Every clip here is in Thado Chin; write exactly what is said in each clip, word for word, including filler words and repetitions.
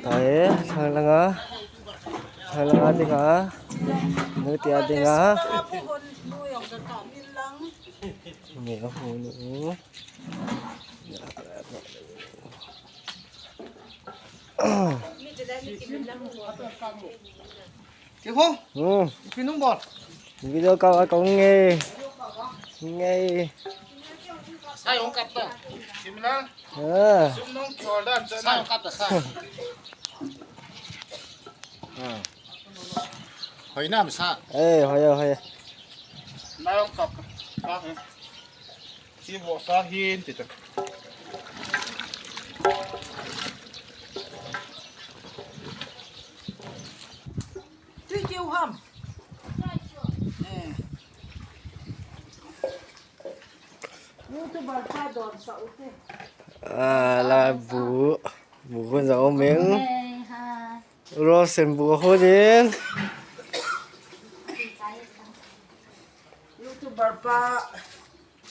Tae, sang langa. Sang langa dinga. Nu tia dinga. Nge ho nu. Kiko? Hmm. Ipi nung bol? Video kau kau nge. Nge. Sai hong kap ta. Simna. Ah. Sim nung kol dan. Sai hong kap ta sai. Ah. Hoi nam sa. Eh, hoi, hoi. Nai hong kap. Ah. Chi vohsa hin ti ta. Tui keu ham. Eh. YouTuber pa don sa u te. Ah, la bu. Bu ko za o meng. Hey, hi. Rosen bu ko din. YouTuber pa.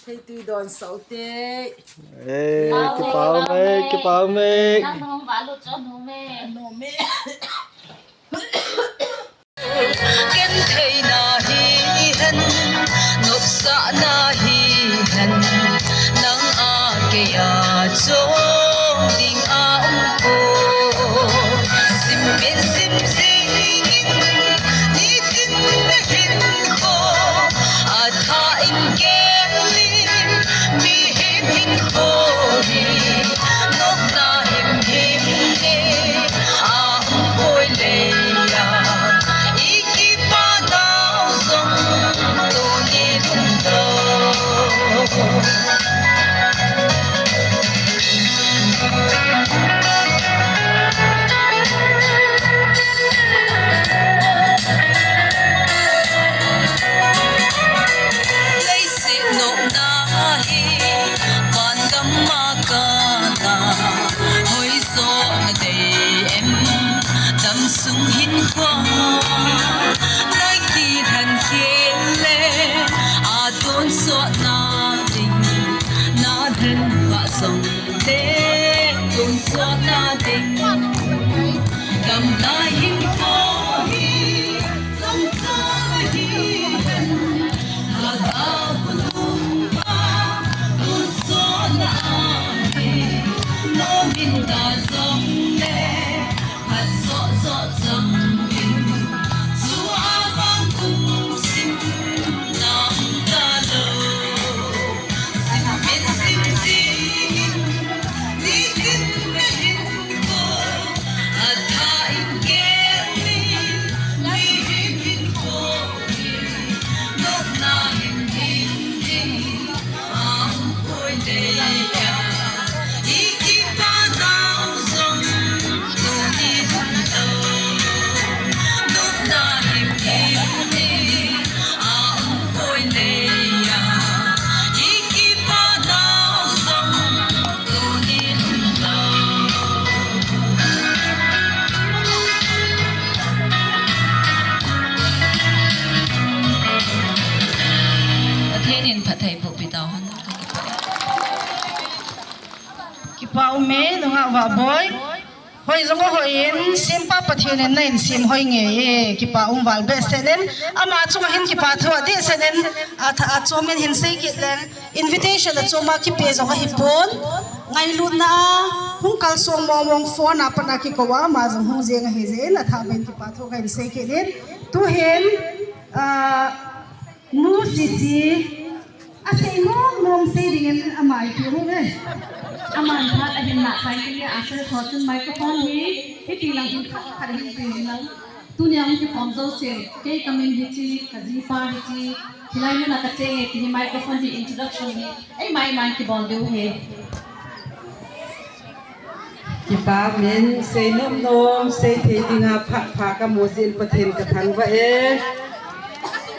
Thei tui don sau te. Eh, kipau me, kipau me. Nang nong ba lu cho nu me. Nu me. Ken thei na hi hen, nopsa na hi hen, nang a kei a chong ding a um ko. Sim min sim sing in, ni tin na hin ko. Atha in keli, mihem hinkho hi, nopna himhim ni, a um poi leiya, i kipa nau jong, tuni lungdong. Leiset nopna hi, van gam a kana, hoijo na dei em, damsung hinkho. Nai kidang khel le, a tonsot na ding, na dang va jong. Te tonsot na ding, gamla hinkho hi, tonsot hi hen. Haga khulum pa, tonsot na hi, nomin ta jong le. Phat soh soh chang in, chu a vang kum sim nang ta lo. Sim in sim jing in, ni tin me hin ko, a tha in kel in, ni hin hin ko in, nopna hin hin hin. Pathen in phatthei boh pi tau hen. Kipa um e, nungah Vahboi. Hoi jong hoi in, sempa Pathen in na in sem hoi nge e, kipa um val behseh in, ama chunga hin kipa thu adeh seh in, atha, achom in hin sei kit leng, invitation achom a kipe jong ahi pon, ngailutna a, hung kalsong mong mong phone a pat a kikou a, ama jong hung jeng ahi jeh in, atha beh in kipa thu kahin sei kit in, tu hin, ah, Nu Sisi, asei nom nom sei ding in amai ti hu ve. Aman phat ahin lah pai ti le asei tho chun microphone hi, hiti lang in khat khat hin pe lang. Tunia hung kikhom jouse, kei kamin hiche, kajipa hiche, hilai mun a kache nge ti hi microphone hi introduction hi, eima eima kibol diu ahi. Kipa um in, sei nom nom, sei thei dinga phat pha kamu jeh in Pathen kathangvah e.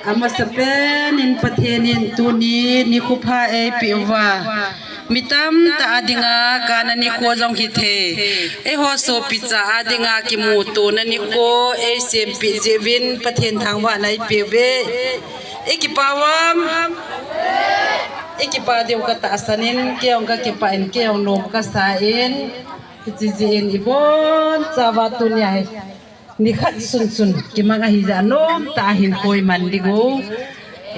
Amasapen in Pathen in tuni nikho pha eipeh uva, mi tamtah a dinga kana nikho jong hithei, eiho sopi cha a dinga kimutona nikho eisempeh jeh uvin Pathen thangvahna eipeh uve. Ikipa uvam? Ikipa diu katahsan in, kei jong kakipah in, kei jong nom kasa in. Hiche jeh in ibon chauva tunia hi nikhat sunsun kimang ahi jeh a nomtah a hin koi man ding u.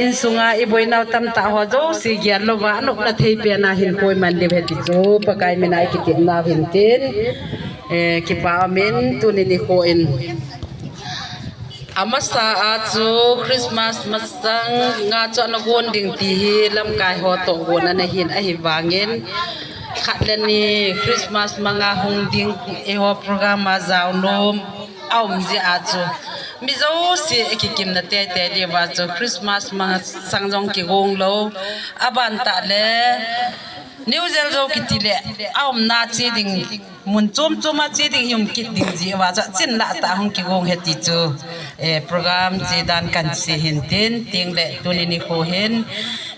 Insunga iboinau tamtah ho jouse gel louva anopna thei pen a hin koi man ding u ahi ti chu Pakai mina ikitepnau hin tin, eh, kipa umin tuni nikho in amasa a chu Christmas masanga chu ana gon ding ti hi lamkai ho toh gon ana hin ahivangin khat le ni Christmas manga hung ding eiho program a jaonom aum jeh a chu mi jouse ikikimna teitei diuva chu Christmas masang jong kigong lou aban tah le New Year jou kiti le aumna che ding mun chom chom a che ding i um kit ding jeh uva chu achin lah tah hung kigong ahi ti chu, eh, program che dan kan sei hin tin, tin le tuni nikho hin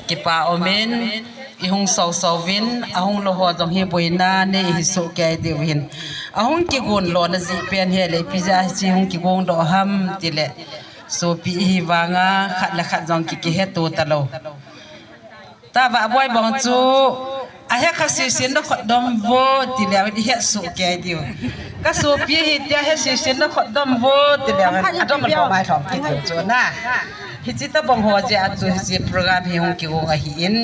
kipa umin ihung soso uvin, ahung lou ho jong hi boina nei hi soh kei diu hin. Ahung kigon lona jeh pen hi le ipi jeh a hiche hung kigong doh ham ti le sopi ihi vanga khat le khat jong ki, kiheto talou. Tavahboi bang chu ahe kha sese nakhut dom vo ti leu in ihet soh kei diu. Ka sopi ahi tia he sese nakhut dom vo ti leu in adom lou mai lhom kit diu chu na. Hiche tabang ho jeh a chu hiche program hi hung kigong ahin,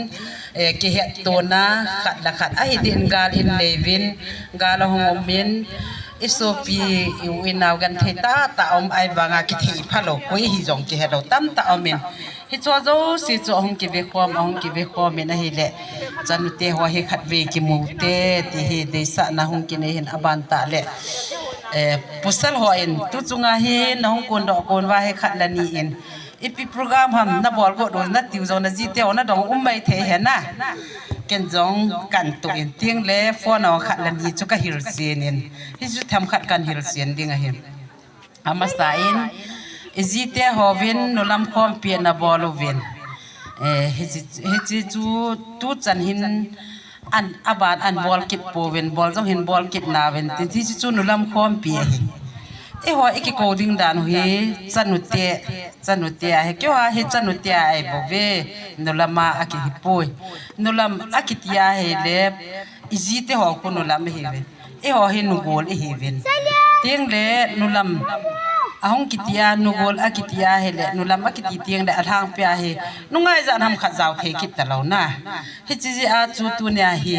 eh, kihettona khat le khat ahi din gal in neivin, gal ahung umin, isopi i u i nao genthei tahtah um ahivanga kithei phalou koi hi jong kihelou tamtah umin. Hiche jouse chu ahung kive khom, ahung kive khom in ahile, chanute ho hi khatvei kimu te, ti hi deisahna hung kinei hin aban tah le, eh, pasal ho in, tu chunga hi nahung kondoh kon uva hi khat le ni in, ipi program ham nabol got u natiu jong najite ho nadong um mai thei hena. Ken jong kan tuh in tin le phone a khat le ni chu kahil chen in, hichu themkhat kan hil chen ding ahi. Amasa in, ijite hovin nulam khompi nabol uvin. Eh, hiche, hiche chu tuchan hin an, aban an bol kit pouvin, bol jong hin bol kit nauvin, tin hiche chu nulam khompi ahi. Eiho ikikou ding dan u hi, chanute, chanute ahi, keiho hi chanute ahi bouve, nulam a akihipoi. Nulam akiti ahile, ijite ho khu nulam ahiuve. Eiho hi nugol ihiuvin. Tin le nulam ahung kiti a, nugol akiti ahile, nulam akiti tin le alhangpi a hi nungai jat ham khat jao thei kit talou na. Hiche jeh a chu tunia hi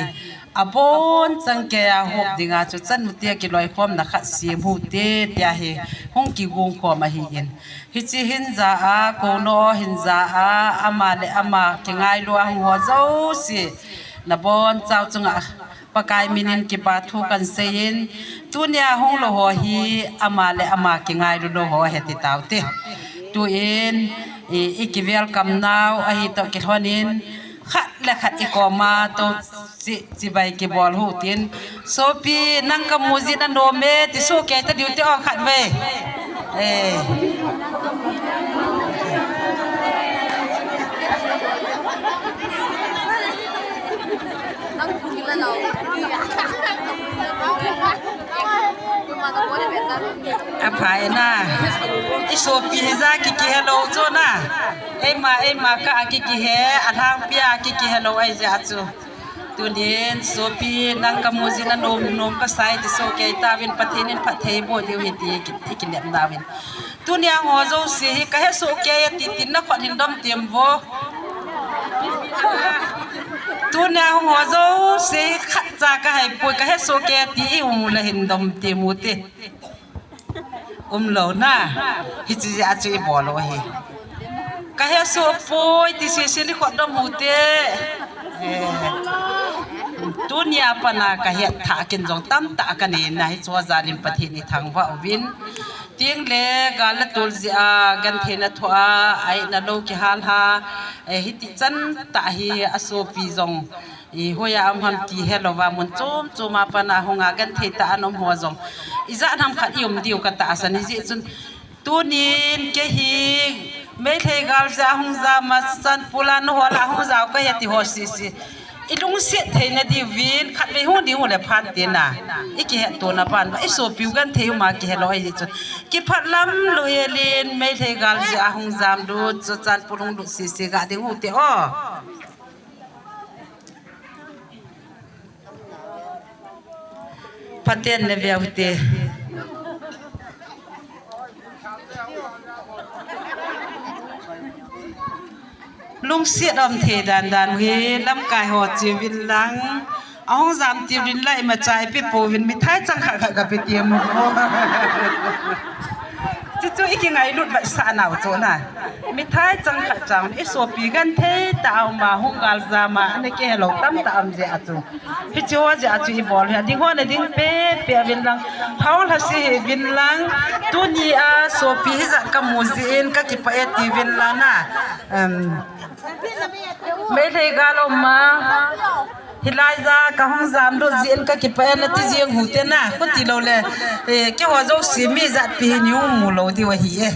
abonchan keiya hop dinga chu chanute kiloikhomna khat sem u hite tia hi hung kigong khom ahin. Hiche hin ja a, kouno hin ja a, ama le ama kingailu a hung ho jouse nabonchau chunga Pakai minin kipa thu kan seiyin, tunia hung lou ho hi ama le ama kingailu lou ho ahi ti taute. Tuin i, i kiwelcome nau ahi toh kilhonin, khat le khat i koma tou chi, chibai kibol u hitin. Sopi, nang kamu jin anom e, ti soh kei ta diu te o khatvei. Eh. Aphai na. I sopi hija kikihe lou chu na. Eima, eima kah a kikihe, alhangpi a kikihe lou ahijeh chun. Tunin sopi nang kamu jin anom nom kasai ti soh kei tauvin, Pathen in phatthei boh diu ahi ti ki, i kinepna uvin. Tunia hung ho jouse hi kahe soh kei e ti tin nakhut hin dom tem vo. Tunia hung ho jouse hi khatcha kahe poi, kahe soh kei e ti i um le hin dom tem u te. Umlou na. Hiche jeh a chu i bol u ahi. Kahe soh poi ti sese ni khut dom u te. Eh. Tunia pat a kahet tha kin jong tamtah kanei na, hiche jal in Pathen i thangvah uvin. Tin le gal le tol jeh a, gentheina thoh a, a-itna lou kihal a, eh, hiti chan tah hi asopi jong i hoiya um ham ti helouva mun chom chom a pat a hung a genthei tah a ana um ho jong ijat ham khat i um diu katahsan, hijeh chun tunin kei hi Meitei gal jeh a hung jam a, Churachandpur a nahol a hung jao kahi ti ho sese i lungset theina diuvin khatvei hung ding u le phat tina i kihetto na ban ba i sopi u genthei um a kihe lou ahi jeh chun kipah lam lou hel in Meitei gal jeh a hung jam lut, Churachandpur hung lut sese ga ding u te o. Phaten ne veu te. Lungsiat um thei dan dan hi lamkai ho chi vin lang. Ahung jam ti vin lai ma chai pe po vin mithai chang khat khat ka pe ti mo. Chu chu i kingailut vat sa nau chu na. Mithai chang khat chang i sopi gan thei ta um ma hung gal jam a ne ke lo tam ta um je a chu. Hiche ho jeh a chu i bol hi, a ding ho na ding pe, pe vin lang. Phau lha si hi vin lang. Tuni a sopi hijat ka mu jin ka kipah e ti vin lang na. Em, Meitei gal um ma. Hilai ja ka hung jam lut jin ka kipah e na ti jing hu te na. Ko ti lo le. Eh, ke ho jo si mi jat pi hi ni hung mu lo ti wa hi e.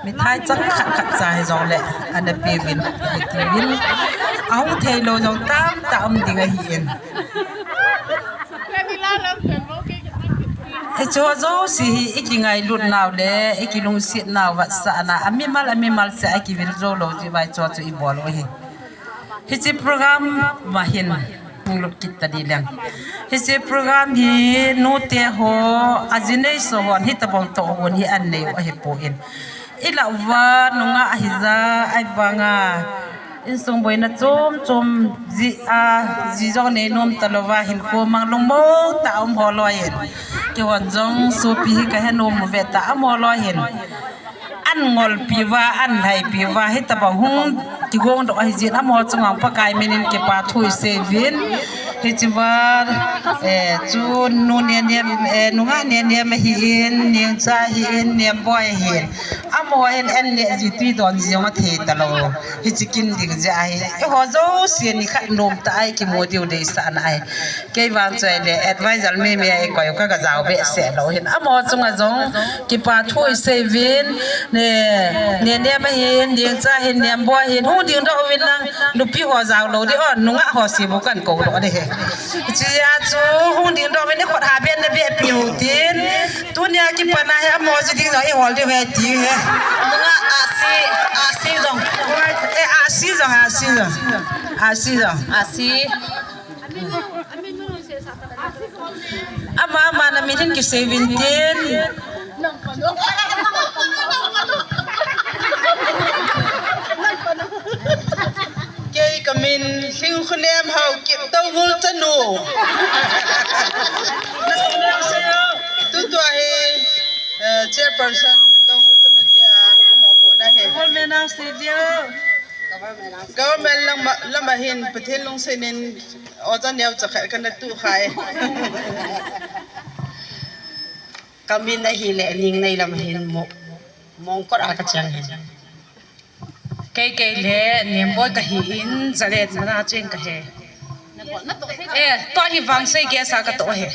Mithai chang khat khat cha hi jong le, ana pe vin, pe ti vin. Ahung thei lo jong tam ta um ding ahi in. Hiche ho jo si hi i kingailut nau le, i kilungset nau vat sa na, a mimal, a mimal se a kivil jo lo ji vai cho chu i bol u hi. Hiche program ma hin hung lut kit ta di leng. Hiche program hi nute ho, a jinei so hon, hitabang to hon hi an nei u ahi po in. I la uva, nungah ahi ja, ai vanga. Insung boina chom chom ji a, ji jong nei nom ta lo va hin ko mang lung mo ta um ho lo hin. Ki hon jong sopi hi ka he nom ve ta um ho lo hin. An ngol pi va, an lhai pi va, hitabang hung kigong doh ahi jin, amaho chunga Pakai min in kipa thu i sei vin. Hiche va, eh, chu nu Neniam, eh, nungah Neniam ahi in, Ningcha ahi in, Nemboi ahi in. Amaho hin an ne ji tui don ji jong a thei ta lo. Hiche kin ding jeh ahi. Eiho jouse ni khat nom ta ai kimu diu dei sa na ai. Kei vang choi le advisor mi mi a i koi u ka ga jao behseh lou hin. Amaho chunga jong kipa thu i sei vin, ne, Neniam ahin, Ningcha ahin, Nemboi ahin, hung ding doh uvin lang, nupi ho jao lou di o, nungah ho si bu kan kou doh di hi. Chia chu hung ding doh uvin, i khut ha ben na beh piu tin, tunia kipan a hi amaho ji ding jong i hol diu ve ti hi. Nungah a si, a si jong. Eh, a si jong, a si jong. A si jong. A si. Ama, ama na min hin kisei vin tin. Kei ka min Lhingkhunem Haokip Doungel chanu. Tutua hi, eh, chairperson Doungel chanu tia, amo pu na hi. Government lam a, lam a hin Pathen lungset in Oja Neo chakhat kana tu khai. Ka min ahile Ningneilam hin mo, Mongkot a ka chang hin. Kei kei le Nemboi ka hi in, Jalet mana chen ka he. Eh, to hi Vangsei gas a ka to he.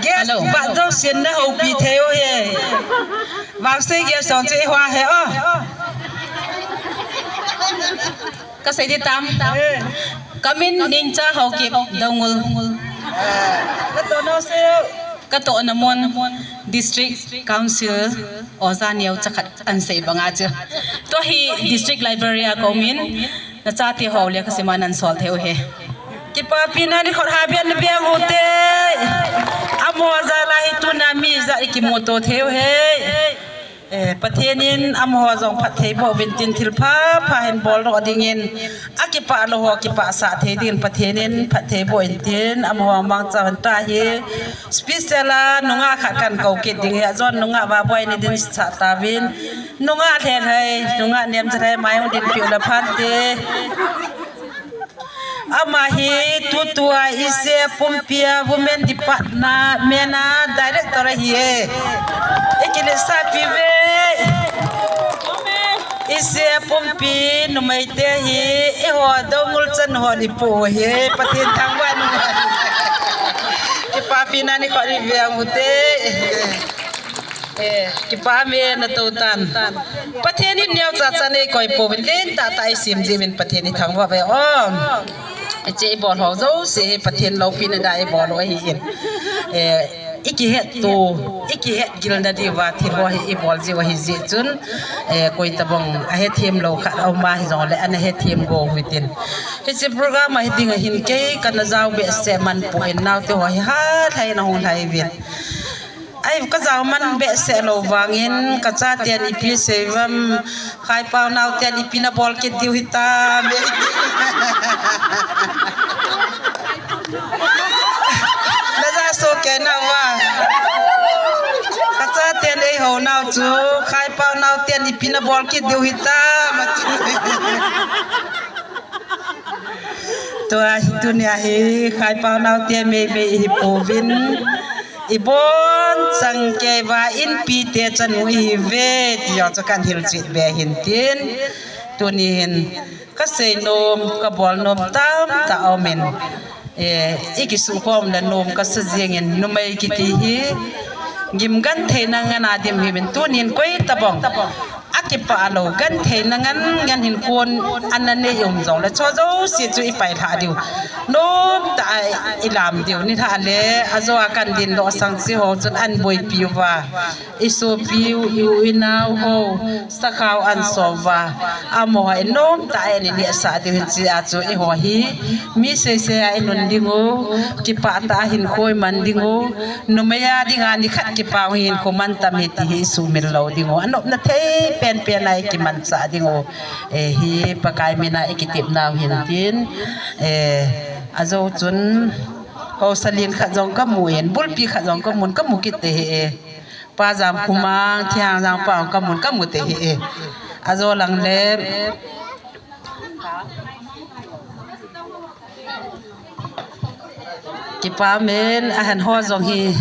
Gas ba jo sin na ho pi thei u he. Vangsei gas song che hua he o. Ka sei di tam. Ka min Ningcha Haokip Doungel. Ka to na mun District Council Oja Neo chakhat an sei banga chu. To hi District Library a ko min na chate ho le ka sima nan sol theu he. Kipapi na ni khot ha bian bian u te. Amo ja la hi tuna mi ja i kimu to theu he. Eh, Pathen in amaho jong phatthei boh uvin tin thil pha pha hin bol doh dingin, akipah lou ho kipah sah thei dingin Pathen in phatthei boh in tin amaho mangcha hon ta hi. Special a nungah khat kan kou kit ding hi, ajon nungah Vaboi ni din sah tauvin. Nungah Lhelhai, nungah Nemjalhai mai hung din piu la phan te. Ama hi tutua East Asia pumpi a Women Department a Director ahi e. I kiletsah pi ve. East Asia pumpi numei te hi eiho Doungel chanu hon i pu hi Pathen thangvah in. Kipapi na ni khot i ve ang u te. Eh, kipa me na to tan. Pathen in neocha cha nei koi pouvin lentah tah i sim jeh uvin Pathen i thangvah uve o. Hiche i bol ho jouse hi Pathen loupina dia i bol u ahi in. Eh, ikihet to, ikihet gilna diuva thil ho hi ibol jiu ahi jeh chun, eh, koitabang ahethem lou khat aum a hijongle ana hethem go uhitin. Hiche program a hiding ahin kei kana jao behseh man poi, naote ho hi halhai in ahung lhai uvin. Ai, kajao man behseh lou vangin, kachaten ipi sei uvam, Khaipao naoten ipi nabol kit diu hitam. Naja soh kei nauva. Kachaten eihou nau chu, Khaipao naoten ipi nabol kit diu hitam. Tua hi tunia hi, Khaipao naote meimei ihi pouvin. Ibon chang kei uva inpite chanu ihiuve, ti jong chu kahin hilchet be hintin. Tuni hin, kasei nom, kabol nom tamtah aumin. Eh, ikisukhom le nom kasa jengin, numei kiti hi, gim gentheina ngan a dim ihiuvin, tunin koitabang akipah lou, gentheina ngan ngan hinkho ana nei um jongle, chu jouse chu ipailhah diu. Nomtah a ilam diu, nilhah le, ajo a kan dindoh sang chi ho chun ahin boipi uva. Isopiu, i-u inau ho, sakhao ahin so uva. Amaho hi nomtah a ahin nehsah diu hin, hichea chu eiho hi mi seisei a inun diu, kipah tah a hinkho iman diu, numei a dinga nikhat kipah hinkho mantam ahi ti hi isuhmil lou diu. Anopna thei penpen a ikimanchah diu. Eh, hi Pakai mina ikitepnau hintin. Eh, ajo chun, haosa lien khat jong kamun, bulpi khat jong kamun, kamu kit tahih e. Pa Jamkhomang, Thihang Jangpa kamun, kamu tahih e. Ajo lang le. Kipah men, ahin ho jong hi.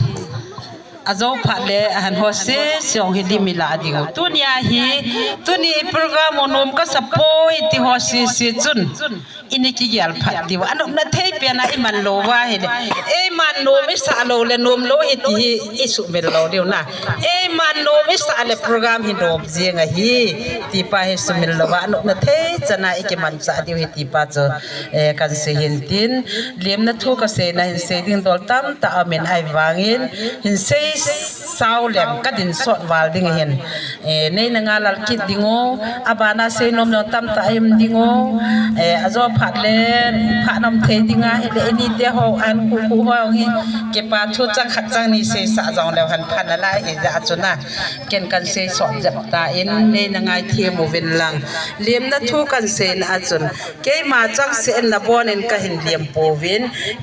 Ajo phat le, ahin ho sese jong hi lim ilah diu. Tunia hi, tuni program u nom kasa poi ti ho sese chun. Ini kigel phat diu. Anopna thei pen a iman lou uva ahile. Eiman nom isah lou le nom lou ahi ti hi isuhmil lou diu na. Eiman nom isah le program hi nom jeng ahi. Tipa hi suhmil lou uva. Anopna thei chan a ikimanchah diu ahi tipa chu. Eh, kahin sei hintin. Lemna thu kaseina hin sei ding dol tamtah aumin ahivangin. Hin sei sao leng kadin sot val ding ahin. Eh, neina ngalal kit diu, abana seinom jong tamtah aum diu. Eh, ajo phat le, phat nom thei ding ahile, inite ho, ahin khuh khuh ho hi, kipa thu chang khat chang ni seisah jongleu hen pha nalai ahi jeh chun a. Ken kahin sei sot jep tan, neina ngaithem uvin lang. Lemna thu kahin seina a chun, keima changseh in nabon in kahin lem pouvin,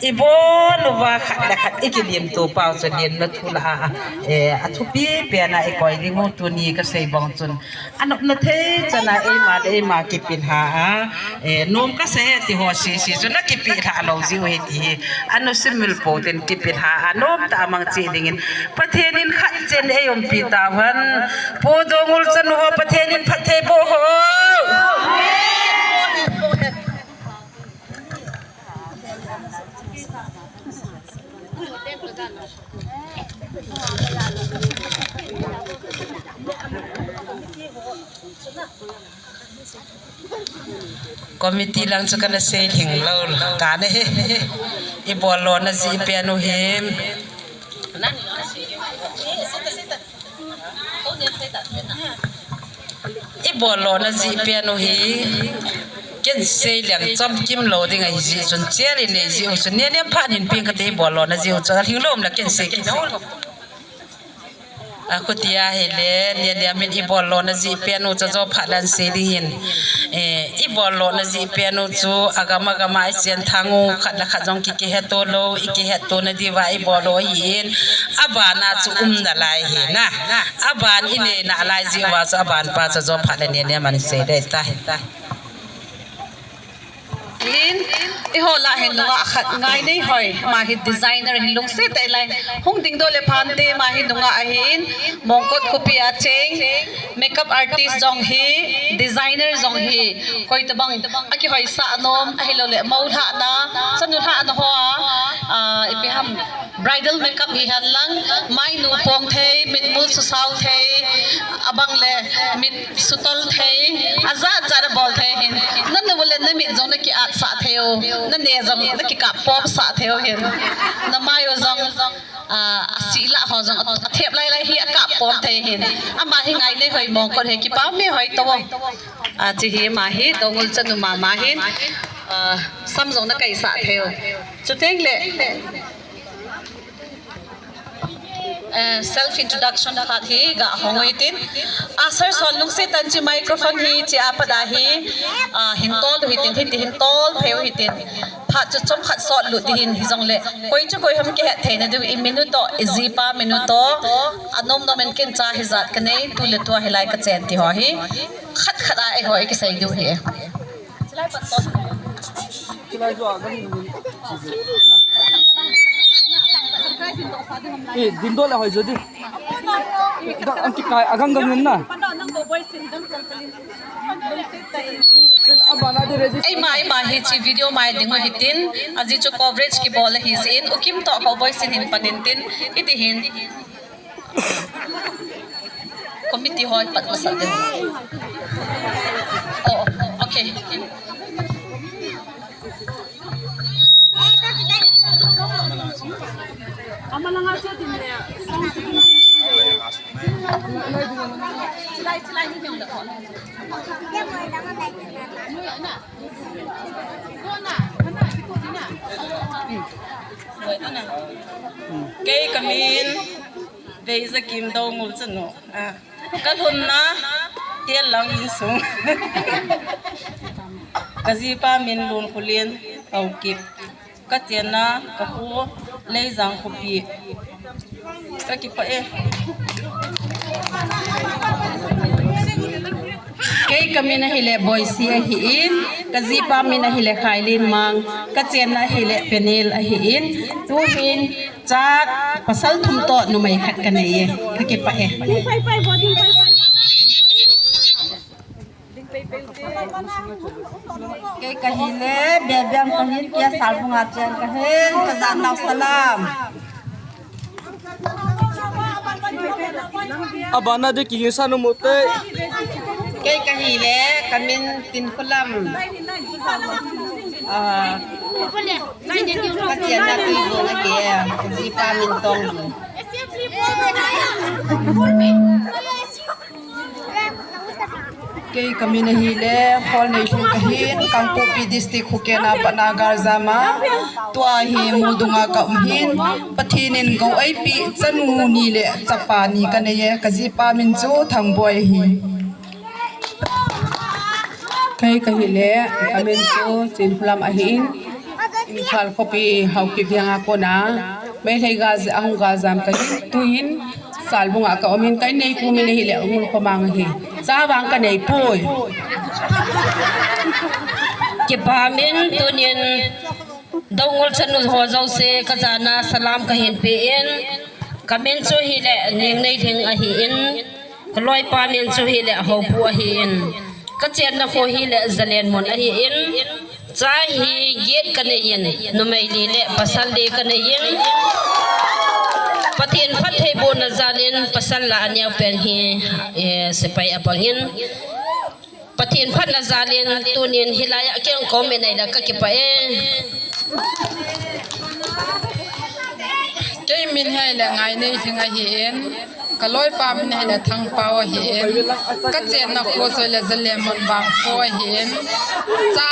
ibon uva khat le khat ikilemto pau chu lemna thu lah a, eh, athupi pen a ikoi diu tuni kasei bang chun. Anopna thei chan a eima le eima kipilha a, eh, nom kasa e ti ho sese chu nakipilha lou jiu ahi ti hi. Anusimil pou tin kipilha a, nomtah a mang cheh dingin. Pathen in khat cheh in eiumpi tauhen. Pu Dongul chanu ho Pathen in phatthei boh hen. Committee lang chu kana sei lhing lou ta nahi. Ibol lona jeh pen u hi. Ibol lona jeh pen u hi. Ken sei leng chomkim lou ding ahi jeh chun chel inei jeh u chun neniam phat hin peng kate ibol lona jeh u chu alhing lom la ken sei kit lou. Akhutia hile, neniam in ibol lona jeh pen u chu ajo phat le ahin sei ding ahin. Eh, ibol lona jeh pen u chu agam agam a ichen thang u khat le khat jong ki, kihetto lou, ikihetto na diuva ibol lou ahin. Abana chu um nalai ahi na. Aban inei nalai jeh uva chu aban pa chu ajo phat le neniam ahin sei ding ahitai. Hin, eiho lah hin nungah khat Ngaineihoi, ama hi designer ahin lungset tah in lai. Hung dingdoh le phante, ama hi nungah ahin, Mongkot khopi a cheng, makeup artist jong hi, designer jong hi, koi tabang, akihoisah nom, ahilouleh, mou lhahna, chanu lhahna ho a, ah, ipi ham, bridal makeup hihen lang, mainu pong thei, mitmul susao thei, abang le, mit sutol thei, ajat jat abol thei hin. Nanu le namit jong naki atsah thei. Nane jong nakikap pom sah thei u hin. Namai u jong, ah, asih lah ho jong athep lai lai hi akap pom thei hin. Ama hi ngainei hoi mong kot hi, kipa um e, hoi to. Ah, hiche hi ama hi, Doungel chanu mama hin. Ah, sam jong nakai sah thei u. Chuteng le, eh, self introduction khat hi gahong u hitin. Ah, sir, son lungset tah in hiche microphone hi hiche apat a hi, ah, hin tol u hitin, hiti hin tol phei u hitin. Phat chu chomkhat sot lut ding hin, hijongle koi chu koi ham kihet theina diu, imin u toh, ijipa min u toh, anom nom in ken cha hijat kanei, tuletua hilai kachen ti ho hi khat khat a eiho ikisei diu hi. Eh, ding doh le hoi jo di. Dang, ang kikai, agang gang na. Eima, eima, hiche video mai ding u hitin, ajeh chu coverage kibol ahi jeh in, U Kim toh cowboy sin hin pan in tin, hiti hin. Committee hoi pat masa ding. Oh, okay. Kei kamin Veijakim Doungel chanu. Ah. Kalhunna Tiallang insung. Kajipa min Lunkholen Haokip. Kachenna kakho Leijang khopi. Kakipah e. Kei kamin ahile Boisi ahin, kajipa min ahile Khailenmang, kachenna ahile Penel ahin, tuhin Cha pasal thum toh numei khat kanei e. Kakipah e. Kei kahile, Bebiang kahin, Kiasalbung a chen kahin, kajah nau Salam. Abana di kihisa nu mute. Kei kahile, kamin Tinkholam. Ah, kachenna Tibong ahi, kajipa min Tongbung. Kei kamin ahile, Kholneilhing kahin, Kangpokpi District, Khokena Patna Galjam a, tua hi Muldunga kaum hin, Pathen in gou eipeh, chanu ni le chapa ni kanei e, kajipa min chu Thangboi ahi. Kei kahile, kamin chu Chinkholam ahin, Imphal khopi Haokip veng a kona, Meitei gal ahung galjam kahin, tuhin Salbung a kaum in, kanei pu min ahile Ngulkhomang ahi. Cha vang kanei poi. Kipa min tunin Doungel chanu ho jouse kajana Salam kahin pe in, kamin chu hile Nengneilhing ahin, kaloipa min chu hile Houpu ahin, kachenna kho hile Jalenmun ahin, cha hi get kanei in, numei li le pasal li kanei in, Pathen phattheibohna jal in pasal lah a aneopen hi, eh, sepai abang in, Pathen phatna jal in tunin hilai a kei kaum in ahile kakipah e. Kei min ahile Ngaineilhing ahin, kaloipa min ahile Thangpao ahin, kachenna kho chu ahile Jalenmun vangkho ahin, cha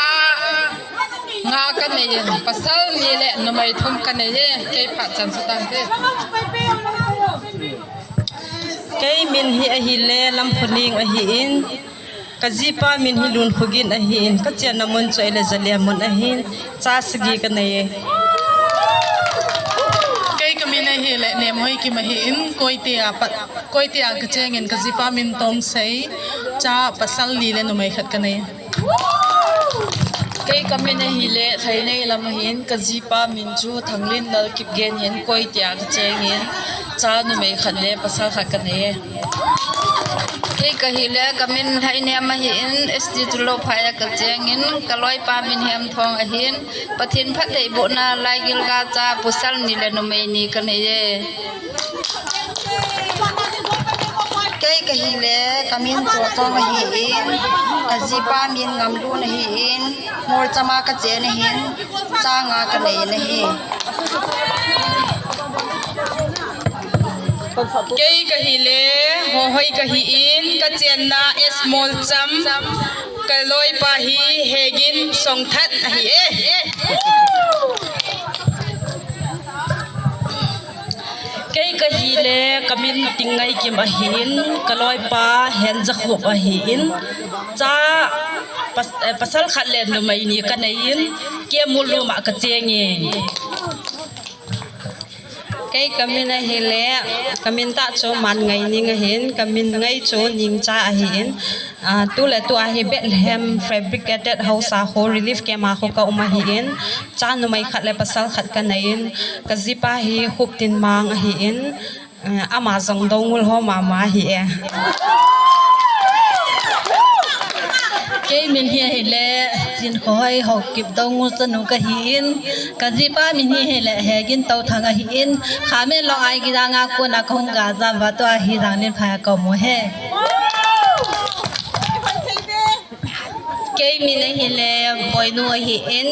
nga kanei in, pasal ni le numei thum kanei e, kei phat chan chu tang te. Kei min hi ahile Lamkhoning ahin, kajipa min hi Lunkhogin ahin, kachenna mun chu ahile Jalenmun ahin, cha sagi kanei e. Kei kamin ahile Nemhoikim ahin, Koite a pat, Koite a kacheng in, kajipa min Tongsei, cha pasal li le numei khat kanei e. Kei kamin ahile Lheineilam ahin, kajipa min chu Thanglinlal Kipgen hin, Koite a kacheng in, cha numei khat le pasal khat kanei e. Kei kahile kamin Lheinem ahin, S T Tulophai a kacheng in, kaloipa min Hemthong ahin, Pathen phattheibohna laigil ga cha pasal ni le numei ni kanei e. Kei Kahi le, kamin Chochong ahin, kajipa min Ngamlun ahin, Molcham a kachen ahin, cha nga kanei ahi. Kei kahi le, Hohoi kahin, kachenna S Molcham, kaloipa hi Hegin Songthat ahi e. Kei kahi le, kamin Tingneikim ahin, kaloipa Henjakhup ahin, cha pas-, eh, pasal khat le numei ni kaneiyin, Kemulum a kacheng e. Kei kamin ahi le, kamin tah chu Manngaihning ahin, kamin ngai chu Ningcha ahin, ah, tu le tu ahi Bethlehem Fabricated House a khu relief camp a khu ka um ahin, cha numei khat le pasal khat kaneiyin, kajipa hi Khuptinmang ahin, eh, ama jong Doungel ho mama ahi e. Kei min hi ahi le, Chinkhohoi Haokip Doungel chanu kahin, kajipa min hi ahi le, Hegin Touthang ahin, Khamen Long Aigidang a kona kahung ga jam uva tua hi Janglenphai a ka um u ahi. Kei min ahi le, Boinu ahin,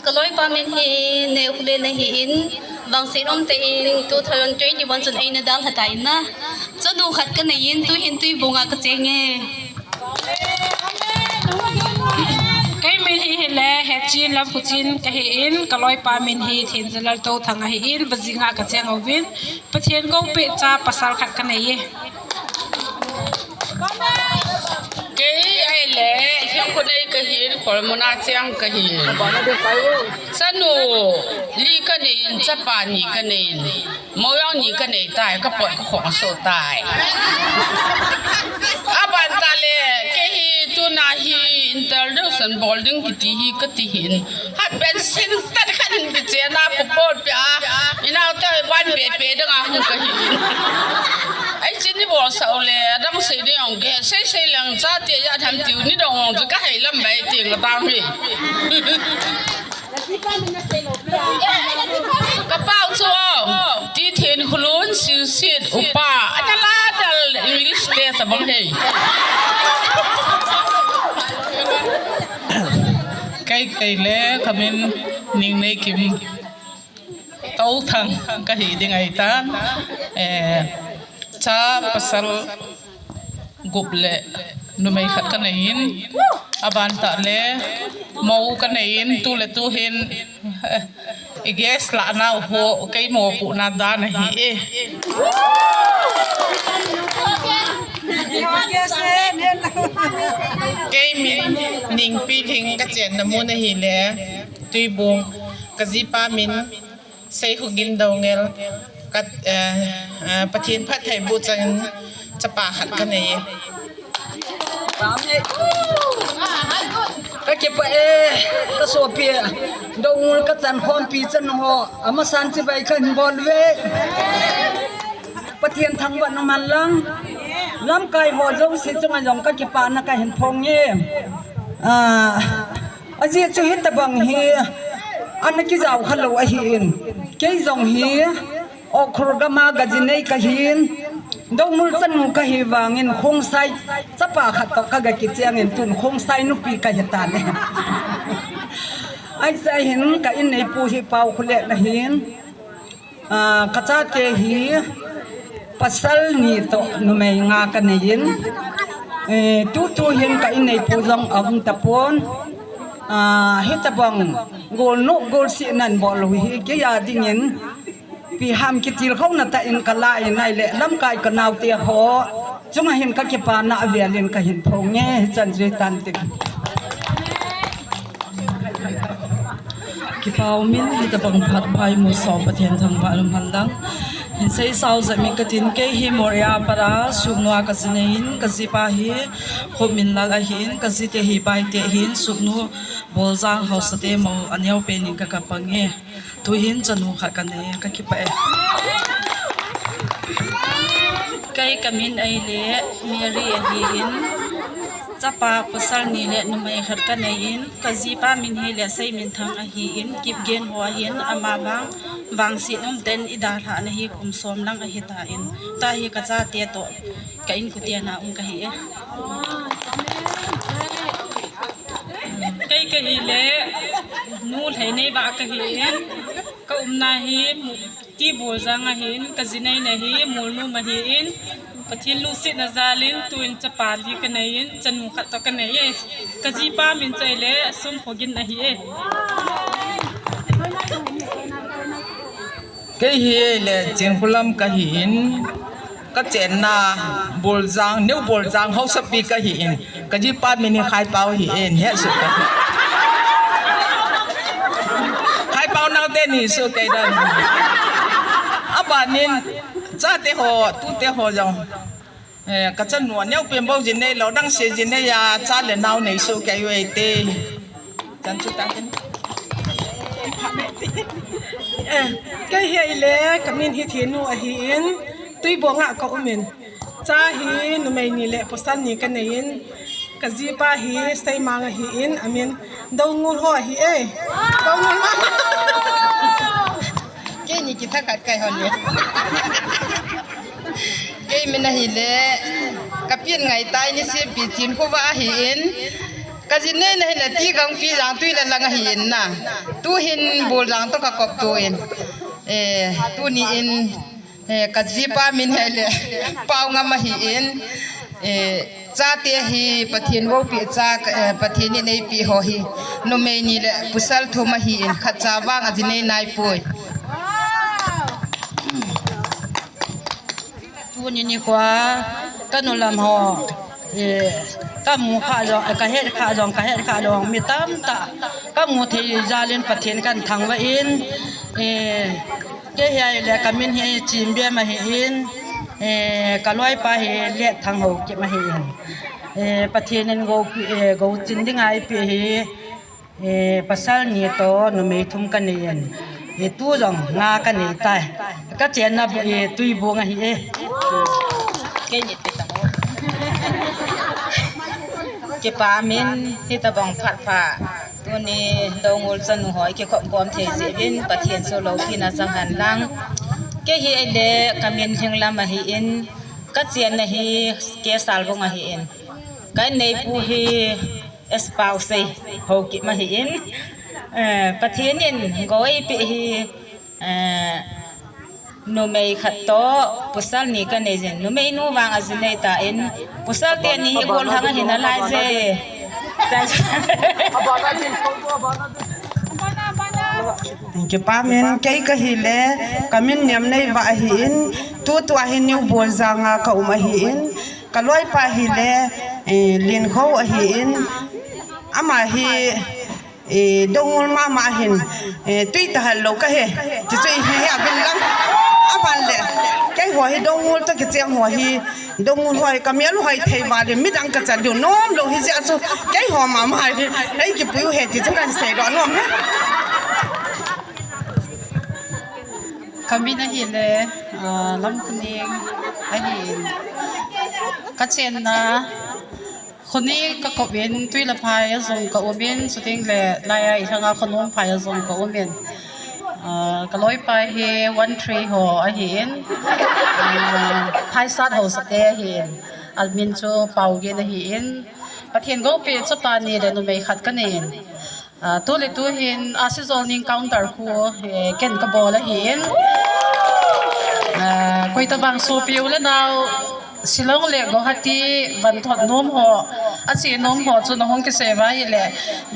kaloipa min hi Neokhulen ahin, vangset umtah in two thousand twenty-one chun eina dalha tan, chanu khat kaneiyin, tuhin Tuibung a kacheng e. Kei min hi ahi le, Hechin Lamkhuchin kahin, kaloipa min hi Thenjalal Touthang ahin, Vajing a kacheng uvin, Pathen koupeh cha pasal khat kanei e. Kei ahi le, Hengkhonei kahin, Kholmun a cheng kahin. Chanu li kaneiyin, chapa ni kaneiyin. Moyang ni kanei tai, kapot kakhong aso tai. Aban tah le, kei hi tuna hi introduction bol ding kiti hi kati hin. Half pant singtah khat in kichen a, pupol pia a, inau te ban pe pe ding a hung kahi. Ai, chini bol sao le, adang sei ding ong ke, sei sei lang cha te ya tham tiu ni dong ong chu kahai lam bai ting ta mi. Kapau chu, Tithenkhulun Silsit upa, ana la dal English te tabang hei. Kei, kei le, kamin Ningneikim Touthang kahi ding ahi tan. Eh, cha pasal gup le numei khat kaneiyin, aban tah le mou kaneiyin, tu le tu hin, eh, i guest lah nau ho, kei mopohna dan ahi e. Kei min Ningpilhing, kachenna mun ahi le Tuibung, kajipa min Seihugin Doungel, ka, eh, eh, Pathen phattheiboh changin chapa khat kanei e. Kakipah e, kasopi, Doungel kachan khompi chanu ho, amasan chibai kahin bol uve. Pathen thangvah in umhen lang, lamkai ho jouse chunga jong kakipana kahin phong e. Ah, Ajeh chu hitabang hi ana kijao khalou ahin, kei jong hi Ukhrul gam a gajinei kahin, Doungel chanu kahi vangin Khongsai chapa khat toh kaga kichengin tun Khongsai nupi kahi tan e. Ahi jeh hin ka inneipu hi Paokholen ahin, Ah, kachate hi pasal ni toh numei nga kaneiyin. Eh, tutu hin ka inneipu jong aum tapon. Ah, hitabang golnop golsehna in bol u hi kei a dingin ipi ham kitilkhouna tah in kala in ahile lamkai kanaote ho chunga hin kakipana avelin kahin phong e, hichan jui tan tin. Kipa umin, hitabang phat phai musoh Pathen thangvah in umhen lang. Hin seisao jep mi katin, kei hi Moria para Sugnu a kajinei in, kajipa hi Khupminlal ahin, kajite hi Baite ahin, Sugnu Boljang haosate mou aneopen in kakipah e. Tuhin chanu khat kanei e, kakipah e. Kei kamin ahile Mary ahin, chapa pasal ni le numei khat kaneiyin, kajipa min hile Seiminthang ahin, Kipgen ho ahin, ama vang, vangset umtah in idalhah na hi kum som lang ahitan, tua hi kachate toh Ka inkote a um kahi e. Kei kahi le, nu Lheineiva kahi in, ka umna hi Tibuljang ahin, ka jinei na hi Molnom ahin, Pathen lungsetna jal in, tuin chapa li kanei in, chanu khat toh kanei e. Ka jipa min chu ahile Somkhogin ahi e. Kei hi le Chinkholam kahi in, ka chenna Boljang, New Boljang hausapi kahi in, ka jipa min hi Khaipao hi in, he su kahi. Khaipao nau te ni su kei dan. Abanin, chate ho, tute ho jong. Eh, ka chanu neo pen bou jinei lou, dang se jinei a, cha le nau nei su kei u e te. Chan chu ta ken. Eh, kei hi le, ka min hi Thenu ahi in, Tuibong a ka um in. Cha hi numei ni le pasal ni kanei in, ka jipa hi Seimang ahi in, amin Doungel ho ahi e. Doungel ma. Kei ni kitha khat kai hon le. Kei min ahile, ka pian ngai tai ni si pi chin khuva ahi in. Ka jinei na hile Tigangpi Jangtui le lang ahi in na. Tuhin Boljang toh ka kop tu in. Eh, tuni in, eh, ka jipa min hi le Paongam ahi in. Eh, chate hi Pathen voupi cha, eh, Pathen in eipi ho hi. Numei ni le pasal thum ahi in, khat cha vang ajinei nai poi. Tuni nikho a, ka nu lam ho, eh, ka mu kha jong, eh, ka het kha jong, ka het kha jong, mi tamtah, ka mu thei jal in Pathen kan thangvah in, eh, kei hi le ka min hi Chimbem ahi in, eh, ka loipa hi Letthang Haokip ahi in, eh, Pathen in gou pi, eh, gou chin ding a eipi hi, Eh, pasal ni toh numei thum kanei in. Eh, tu jong nga kanei tai. Ka chenna bu, eh, Tuibong ahi e. Kei ni te ta mo. Kipa min hitabang phat pha. Tuni Doungel chanu ho i kikhop khom thei jeh uvin Pathen chu loupina chang hen lang. Kei hi le ka min Lhinglam ahi in. Ka chenna hi K Salvung ahi in. Ka inneipu hi S Paosei Haokip ahi in, eh, Pathen in gou eipe hi, eh, numei khat toh pasal ni kanei jin, numei nu vang ajinei ta in, pasal teni hi gollhang ahi nalai je. Kipa min kei kahi le, ka min Niamneiva ahi in, tutua hi New Boljang a ka um ahi in, ka loipa hi le, eh, Linkho ahi in, ama hi, eh, Doungel mama ahin, eh, tui tahal lou kahi, chuchu hi hi abin lang, aban le, kei ho hi Doungel toh kicheng ho hi, Doungel ho hi ka mel hoi thei vale, midang ka chan diu nom lou hi jeh chu, kei ho mama hi, ei kipui u he ti chu kan sei doh nom he. Ka min ahi le, ah, Lamkhoning ahi in. Ka chenna, Khonung ka kop in, Tuilaphai a jong ka um in, chuting le, lai a i thanga Khonungphai a jong ka um in. Ah, ka loipa hi one three ho ahi in. Ah, Phaisat ho sate ahi in. Amin chu Paogin ahi in. Pathen goupi chapa ni le numei khat kanei in. Ah, tu le tu hin, ah, Sijolning counter khu, eh, ken ka bol ahi in. Ah, koitabang sopi u le nau, Shillong le Guwahati, van thot nom ho, a che nom ho, chu na hung kisei va hi le,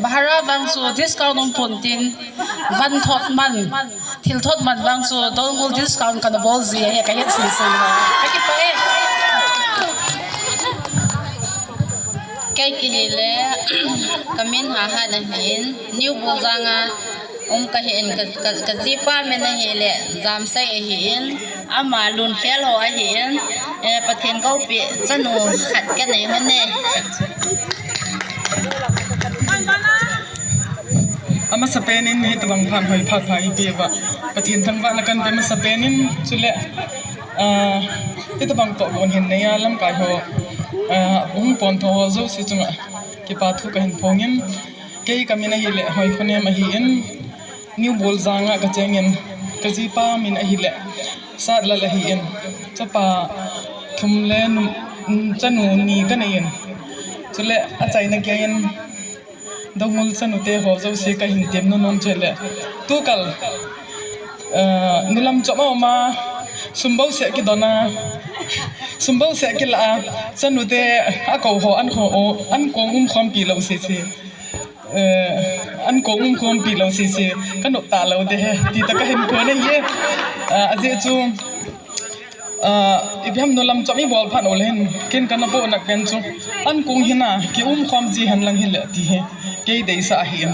bahara vang chu discount um pon tin, van thot man, thil thot man vang chu, Doungel discount ka na bol ji ahi, ka het sin sin ho. Ka kipah e. Kei kahi le, ka min Hahat ahi in, New Boljang a um kahi in, ka, ka, ka jipa min ahi le, Jamsei ahi in, ama Lunkhel ho ahi in, eh, Pathen goupi chanu khat kanei hon e. Amasapen in hitabang phat hoi phat pha i pe uva, Pathen thangvahna kan pe masapen in, chule, ah, hitabang tohgon hin neiya lamkai ho, ah, hung pon tho ho jouse chunga kipa thu kahin phong in, kei ka min ahi le Hoikhonem ahi in, New Boljang a ka cheng in, ka jipa min ahi le Satlal ahi in, chapa thum le nu, Chanu ni kanei in. Chule achaina geiyin Doungel chanute ho jouse kahin temnom nom chu le. Tukal, eh, nulam chom a um a, sum bouseh kidon a, sum bouseh kila a, chanute akou ho ankong umkhompi lou sese. Eh, ankong umkhompi lou sese. Kanop talou ding ahi, ti tah kahin phon ahi. Eh, ajeh chu, ah, ipi ham nulam chom ibol phat uleh hin, ken kana bohna pen chu, ankong hina kiumkhom ji henlang hile ti hi kei deisah ahi.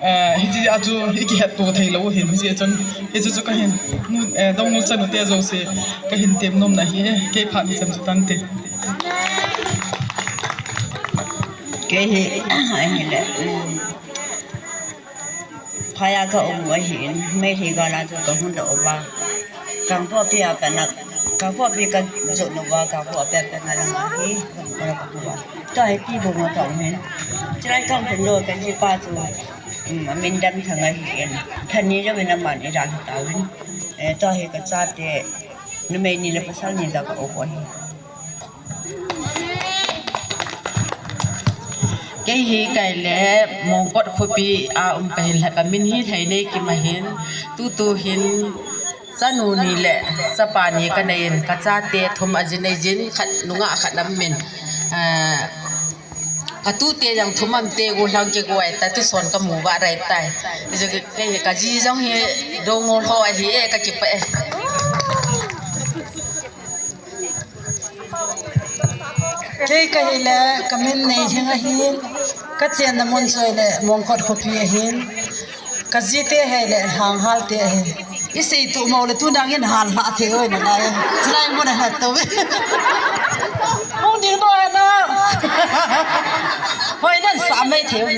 Ah, hiche a chu ikihetto theilou hin, hiche chun, hiche chu kahin, eh, Doungel chanute jouse kahin temnomna ahi, kei phat ichan chu tante. Kei hi, ahile, um, Phai a kaum u ahin, Meitei gal a chu kahung doh uva. Kangpokpi a pat a, Kangpokpi kajot uva, Kangpokpi a pat a lang ahi, kahung uva. Tua hi Pibung a kaum in. Chulai kahung lou kajipa chu, um, amin Damthang ahin. Thanni jouvin aman eidalha tauvin. Eh, tua hi kachate, numei ni le pasal ni toh kaum u ahi. Kei hi kaile Mongkot khopi a um kahin, kamin hi Lheineikim ahin, tutu hin chanu ni le chapa ni kanei in, kachate thum aji nei jin, khat nungah khat aum in, ah, katute jong thum aum te, golhang kigol tai, tuson kamu va rai tai. Kei hi kaji jong hi Doungel ho ahi e, kakipah e. Kei kahile, kamin Neilhing ahin, kachenna mun chu ahile Mongkot khopi ahin, kajite ahile Lhanghal te ahin. Isei tuh mo le tuna ngin hal hla thei oi nalai. Chulai mun a hla to ve. Hung ding noi na. Hoi nan sa mai thei oi.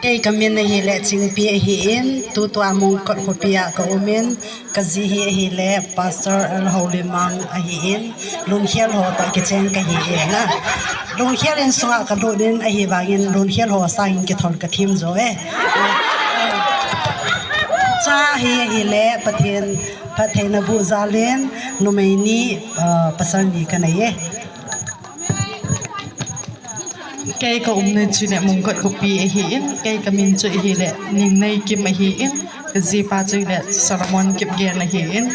Kei kamin ahile Chingpi ahin, tutua Mongkot khopi a kaum in, kaji hi ahile Pastor L Houlimang ahin, Lungkhel ho toh kicheng kahi e na. Lungkhel insunga kalut in ahivangin Lungkhel ho sangin kithol kathem jo e. Cha hi ahile Pathen phattheina boh jal in numei ni, ah, pasal ni kanei e. Kei kaumna chu le Mongkot khopi ahin, kei kamin chu ahile Ningneikim ahin, kajipa chu le Solomon Kipgen ahin,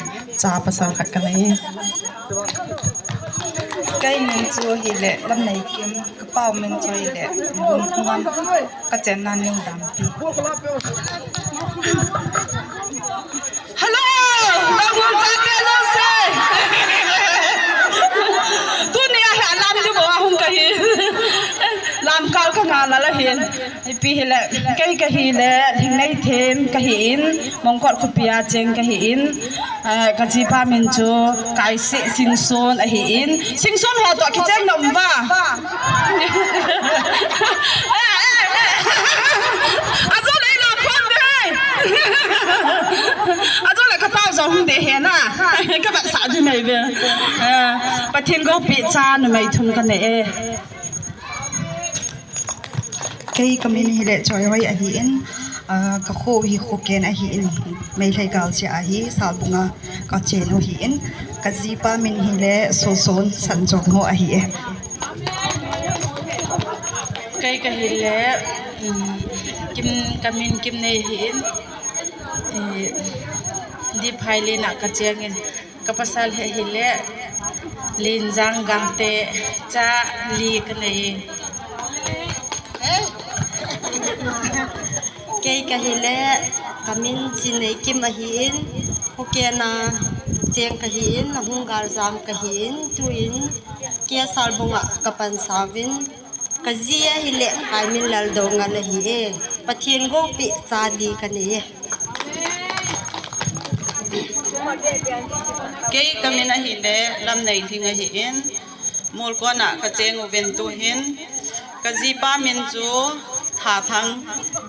cha pasal khat kanei. Kei min chu ahile Lamneikim, kapau min chu ahile Lungkhungam, kachenna New Dampi. Hello, Doungel chate jouse. Tunia hi alam ding bou a hung kahi. Lamkal kangah lal ahin. Ipi hile, kei kahile, Lhingneithem kahin, Mongkot khopi a cheng kahin, eh, kajipa min chu Kaisih Singson ahin. Singson ho toh kicheng nom va. Eh, eh, eh. Ajo le ila phone de. Ajo le kapau jong hung de hena. Kavetsah ding nei ve. Eh, Pathen gopeh cha numei thum kanei e. Kei kamin hile Choihoi ahin, ah, kakho hi Khoken ahin, Meitei gal chia ahi, Salbung a kachen u ahin, kajipa min hile Soson Sanjong ho ahi e. Kei kahile, um, Kim, kamin Kimnei ahin, eh, Diphailin a kacheng in, kapasal hi ahile Lenjang Gangte, cha li kanei. Kei kahile, kamin Chinneikim ahin, Khoken a cheng kahin, ahung galjam kahin, tuin K. Salbung a kapansauvin, kaji ahile Kaiminlal Doungel ahi e, Pathen gopeh cha li kanei e. Kei kamin ahile Lamneilhing ahin, Molkon a kacheng uvin tuhin, kajipa min chu Thathang.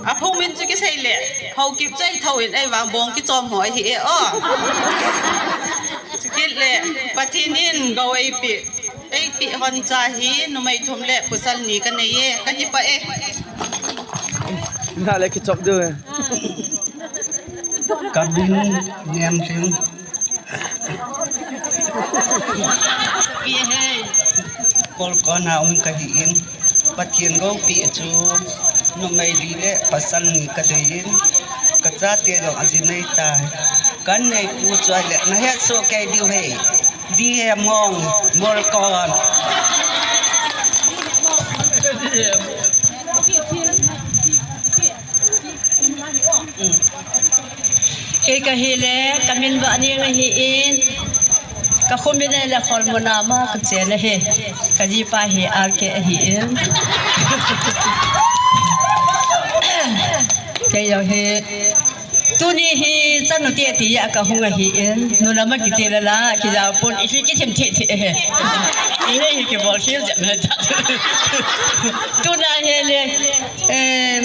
Aphung min chu kisei le Haokip chu eithou in, ahivang bong kichom ho ahi e o. Chukit le Pathen in gou eipeh, eipeh hon cha hi numei thum le pasal ni kanei e, kakipah e. Na le kichop diu e. Kamin Nemlhing. Pi hei. Kolkona um kahi in. Pathen goupi chu numei li le pasal ni kadei in. Kachate jong aji nei tai. Kanei pu chu ahile nahet soh kei diu hei. D M Hong, Molkon. Kei kahile, kamin Vaneng ahin, kakhomin ahile Kholmun a ma kachen ahi, kajipa hi R K ahin. Kei jong hi, tuni hi chanu titi a kahung ahin, nulam a kiti lala, kijao pon, ipi kithim thei thei ahi. Inei hi kibol khel jep na ta. Tuna hile, eh,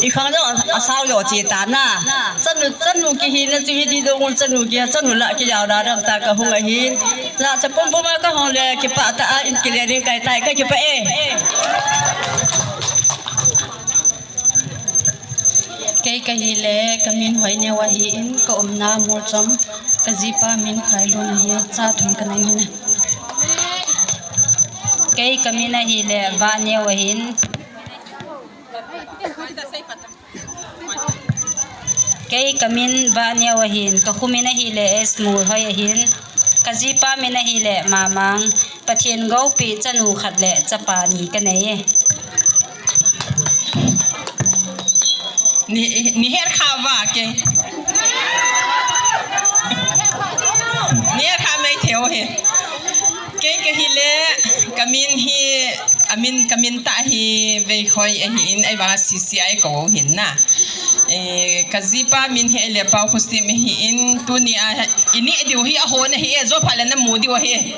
ikhang jong asao jo che ta na. Chanu, chanu kihina chu hiti dong un chanu ki, chanu la kijao da dam ta kahung ahin. La cha pum pum a kahung le kipah tah a in kile ding kahi tai kakipah e. Kei kahile, kamin Hoineo ahin, kaumna Molchom, kajipa min Khailun ahi, cha thum kanei hon e. Kei kamin ahile, Vaneo ahin. Kei kamin Vaneo ahin, kakhomin ahile, S Molhoi ahin, kajipa min ahile, Mamang, Pathen goupi chanu khat le chapa ni kanei e. Ni, ni het kha uva kei. Ni het kha mai thei u hi. Kei kahile, kamin hi, amin, kamin tah hi Veikhoi ahin, ahivang C C I kou hin na. Eh, kajipa min hi ahile Paokhosem ahin, tuni a, ineh diu hi ahon ahi e, jo phat le namu diu ahi.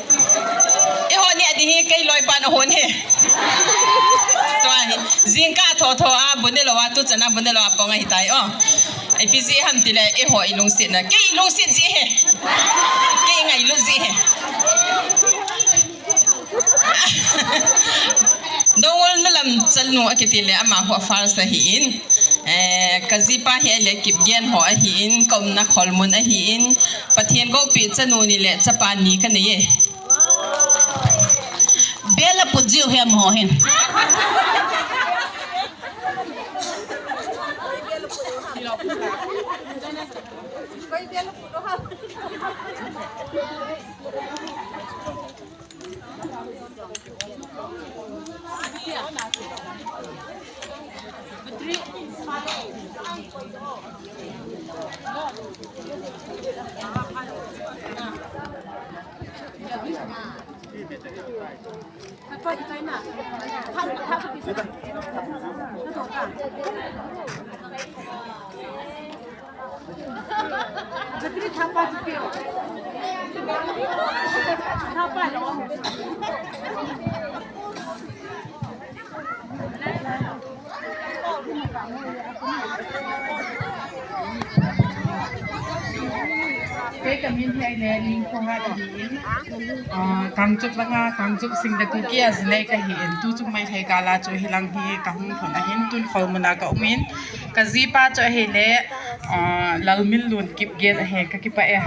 Eiho neh ding hi kei loipan ahon ahi. Tua hi, jingkah thotho a, bu nelou a, tuchan a bu nelou a pang ahitai o. Ipi jeh ham tile, eiho ilungsetna, kei ilungset jeh ahi. Kei ingailut jeh ahi. Dongol Nulam chanu akiti le ama ho first ahin. Eh, kajipa hi ahile Kipgen ho ahin, kaumna Kholmun ahin, Pathen goupi chanu ni le chapa ni kanei e. Bel aput jiu hem ho hin. Kei kamin hi ahile Ningkhohat ahin, ah, Kangchup langa, Kangchup Singda Kuki a jinei kahin, tuchung Meitei kala chu hilang hi kahung lhun ahin, tun Kholmun a kaumin, kajipa chu ahile, ah, Lalminlun Kipgen ahi, kakipah e.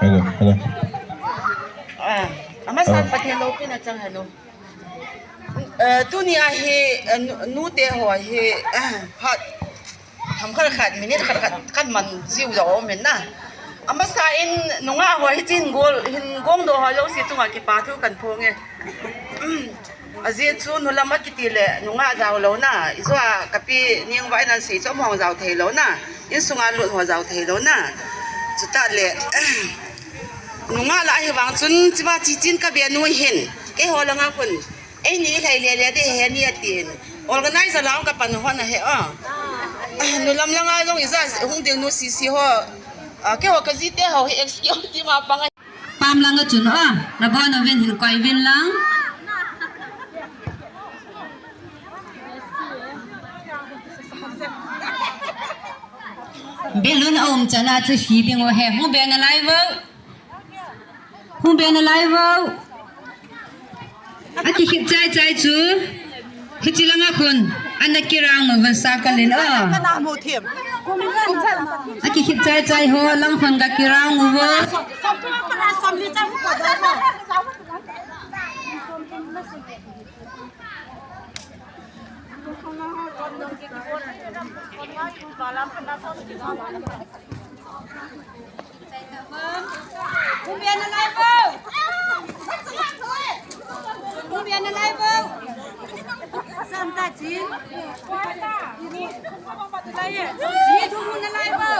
Hello, hello. Ah, amasan Pathen loupina chang hen. Eh, tuni a hi, eh, nu, nute ho hi, eh, phat, themkhat khat, minute khat khat, kaman jiu jong um in na. Amasan nungah ho hi chin gol, hin gongdoh ho jouse chunga kipa thu kaphong e. Ajeh chu nulam akiti le nungah jao louna, ijou a kapi Nengvah in asei chu amahon jao thei louna, insunga lut ho jao thei louna. Chutah le, nungah lah ahivang chun chiva chichin kabe nu hin, keiho langa khun, eini lhai lele ding ahi ni atin. Organizer lah kapan hon ahi o. Nulam langa jong ija hung ding nu C C ho. Ah, keiho kajite ho hi excuse ti ma pang ahi. Pam langa chun o, nabon uvin hin koi uvin lang. Balloon aum chana chu hi ding u ahi, hung be nalai vo. Hung be nalai vo. Akikhit chai chai chu. Hiche langa khun ana kirang uva sa kalin o. Kana mu thim. Akikhit chai chai ho lang khun kakirang uva. Bumia nalai vo. Bumia nalai vo. Santa chin. Ni thumu nalai vo.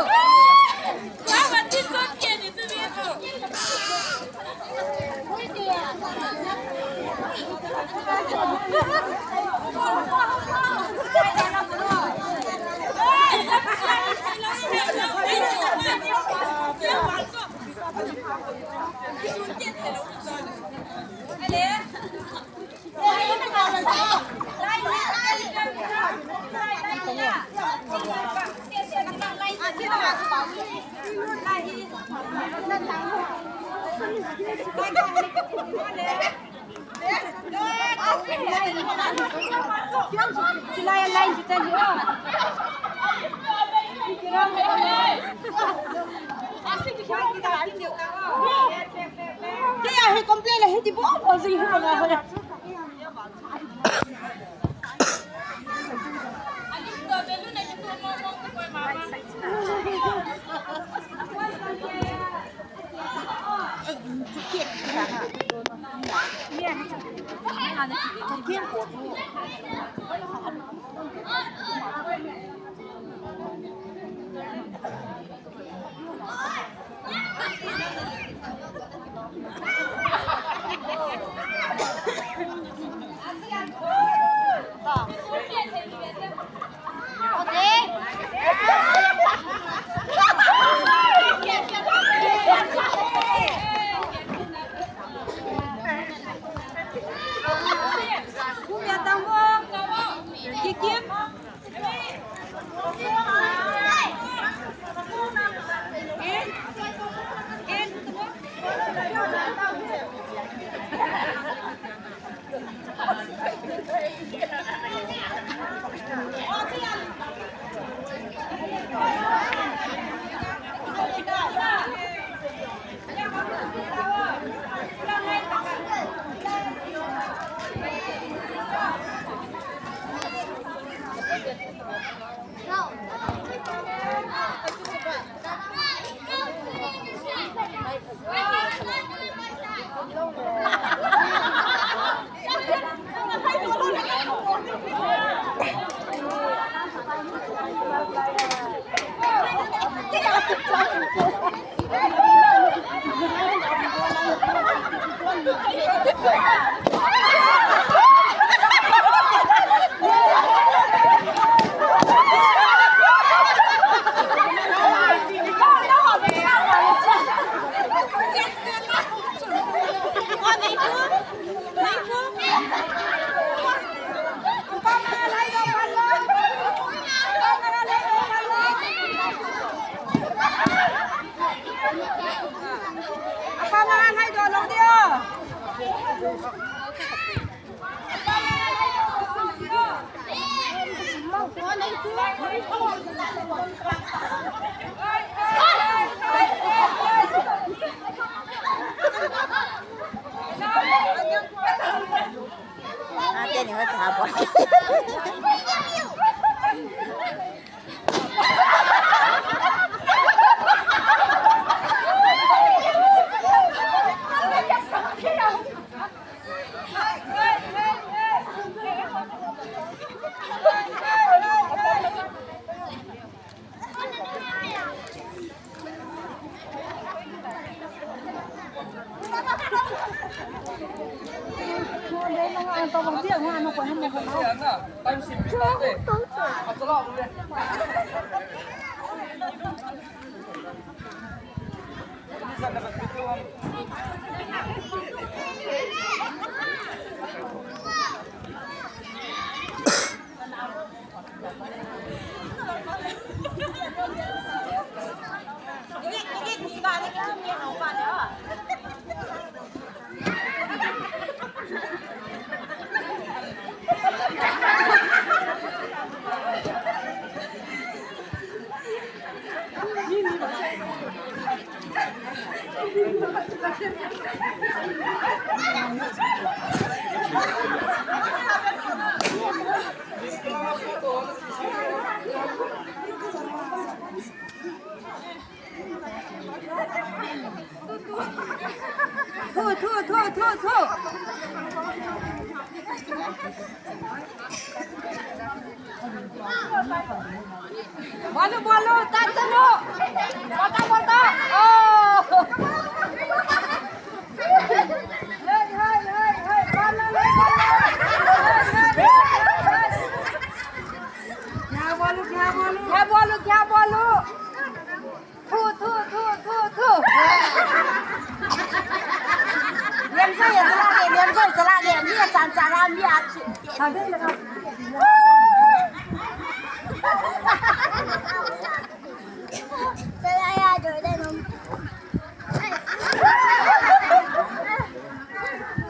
Thu, thu, thu, thu, thu. Bolu, bolu, tata bolu. Bolu, bolu. Oh. Hey, hey, hey, hey. Bolu, bolu, bolu. Kya bolu, kya bolu? Kya bolu, kya bolu? Thu, thu, thu, thu, thu. Liam sa ya chala ke, liam sa chala ke, mi ya chan chala, mi ya chi.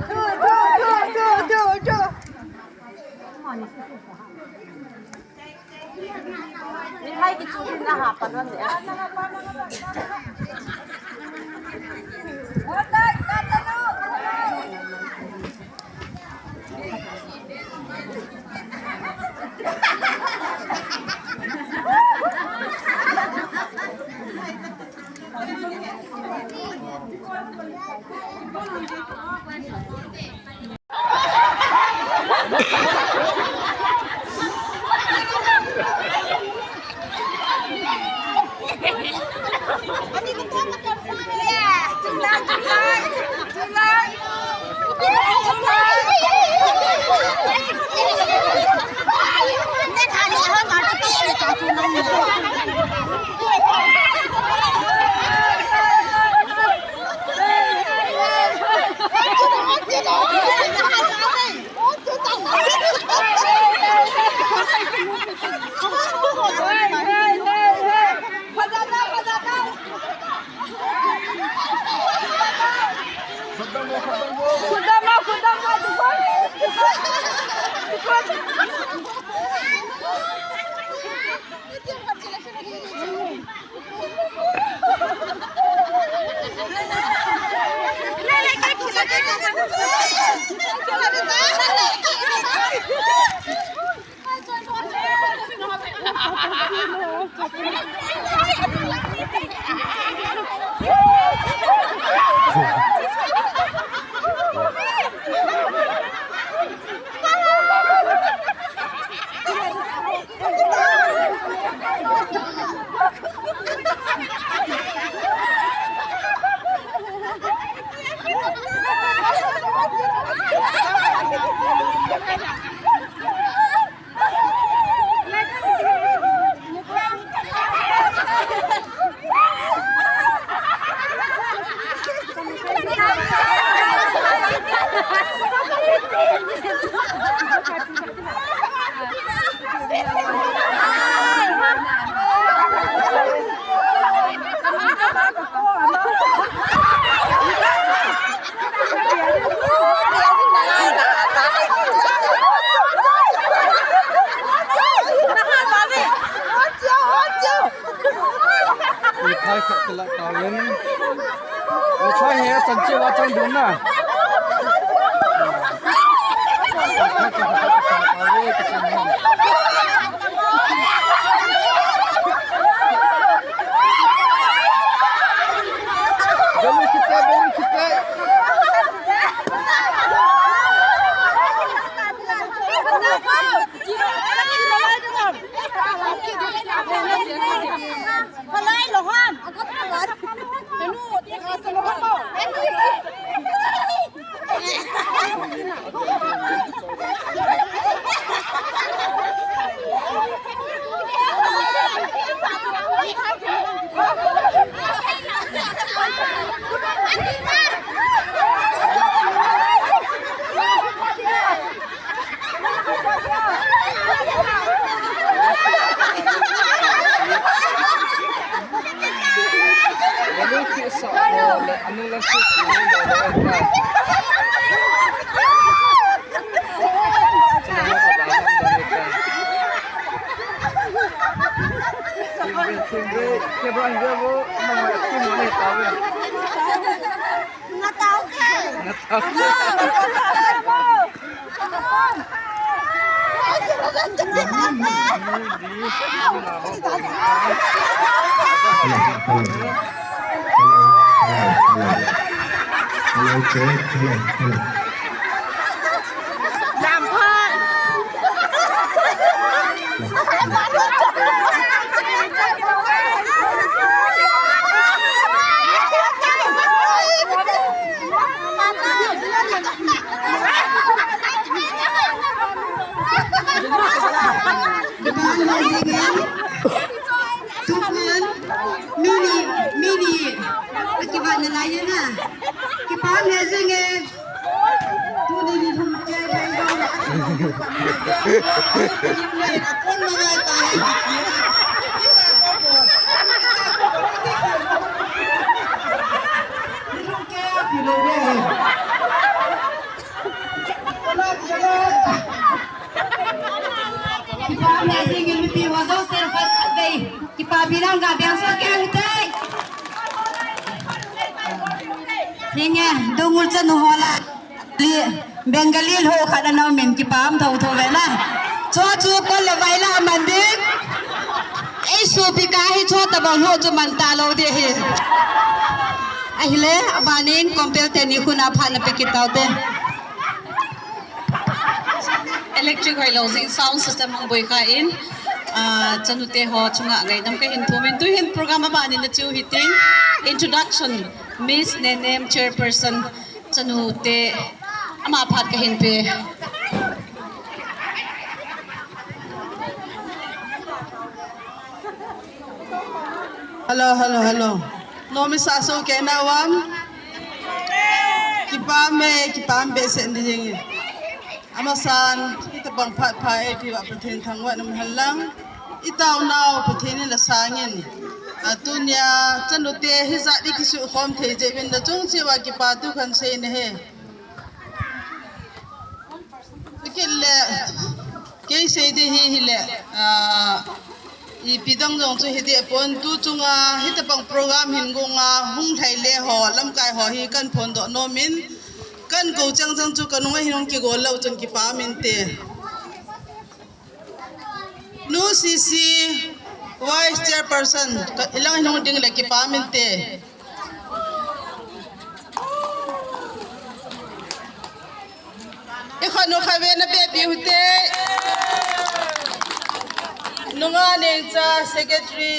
Thu, thu, thu, thu, thu, thu. Mithai khat kala talen. Mithai he chan che wa chan dun na. Balloon kit e, balloon kit e. Tuman, mini, mini, akibat nalai na. Kipah me jing e. Tuni ni thum ke bai dong na. Kon na ngai ta. Ni thum ke pi lo ve. Kipa amazing in mipi ho jouse khat khat vei. Kipa bilang ga beng so keng te. Hinge, dungul chanu ho la. Li, Bengali ho khat ana um in kipa um tho tho ve na. Cho chu kon le vai la man ding. Ei supi ka hi cho tabang ho chu man ta lo de hi. Ahile, abanin compel teni khuna phat na pe kit tau te. Electric hoilou jing sound system hung boi kha in, ah, chanute ho chunga ngaidam kahin thum in, tuhin program abanin na chu hitin, introduction, Miss Nenem Chairperson, chanute ama phat kahin pe. Hello, hello, hello. Nomi sa so ke na wan. Kipah me, kipah behseh ni jing. Amasan, hitabang phat pha eipe uva Pathen thangvah in um hen lang. I taonau Pathen in asang in. Atunia, chanute hijat i kisukhom thei jeh uvin nachung cheh uva kipa thu kahin sei nahi. Kei le, kei sei ding hi, hile, ah, ipi dang jong chu hi ding pon, tu chunga, hitabang program hin gonga, hung lhai le ho, lamkai ho hi kahin phondoh nom in, kahin kou chang chang chu kanunga hin hung kigol lou chun kipa um inte. Nu C C Vice Chairperson, ka, ilang hin hung ding le kipa um inte. I khanu kha ve na be pi u te. Nunga Nengcha Secretary.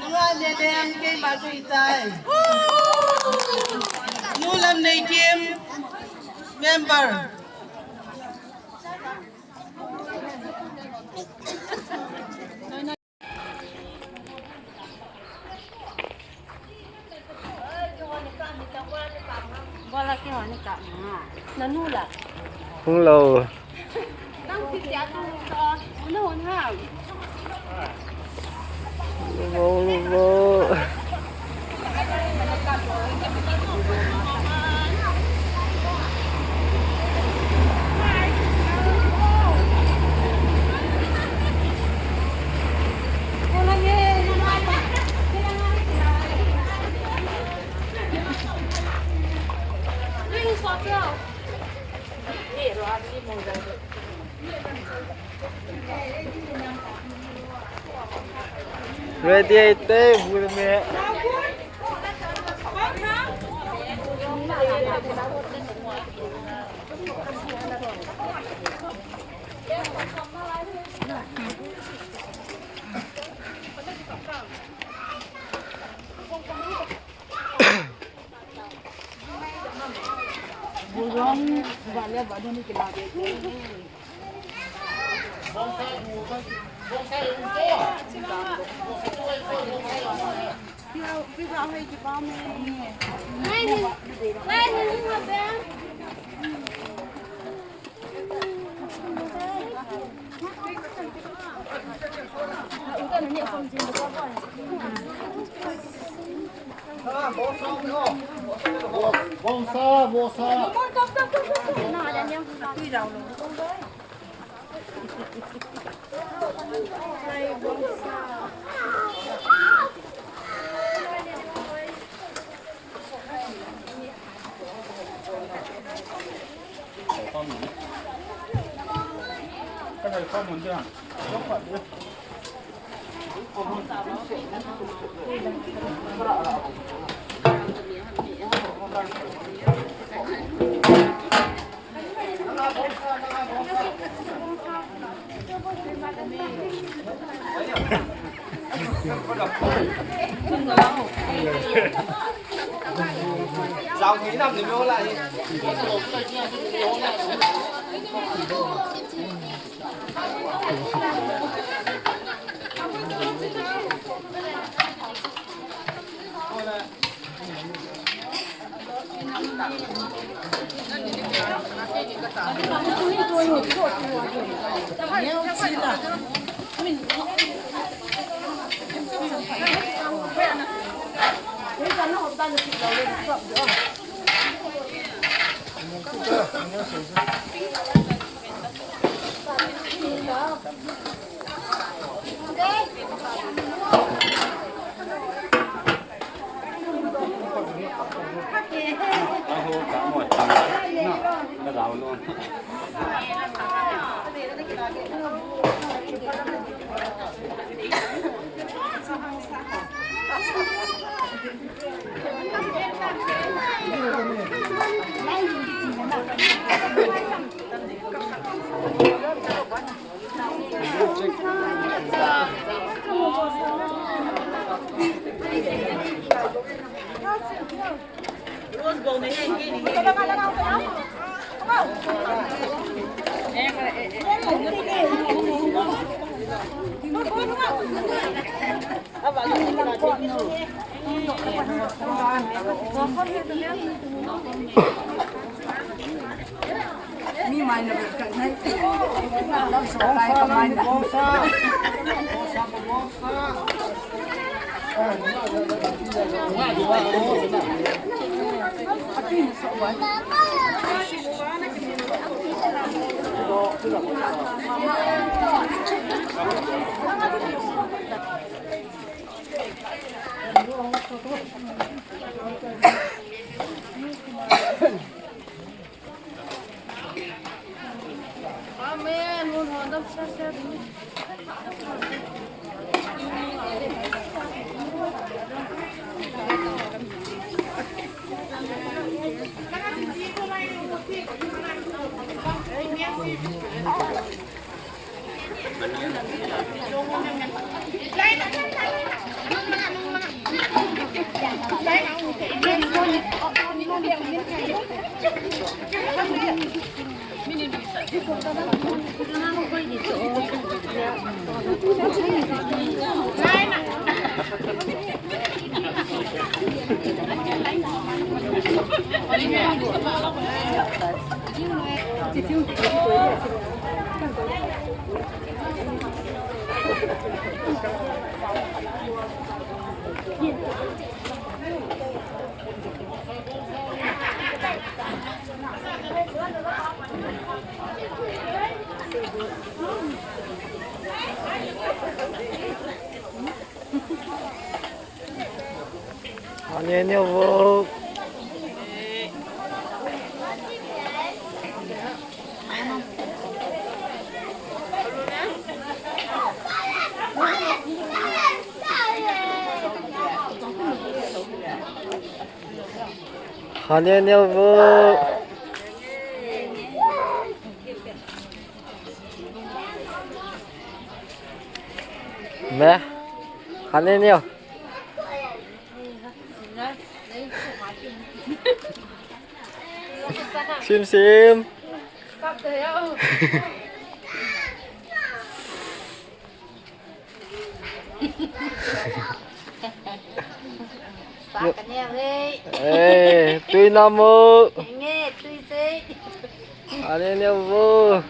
Nunga Neneng keima chu hitai. Nu Lamneikim member. Bola ke honi ka na. Nanu la. Hung lou. Nang ti tia tu to. Hon ha. Hung lou, hung lou. Ready, ate, bulme. Bongsa, bongsa. Mi mai na ber ka nai. Lam so kai ka mai na. Ani ani vo. Ani ani vo. Me. Ani ani. Sim sim. Sa ka ne ve. Eh, tui na mo. Nge, tui se. Ani ani vo.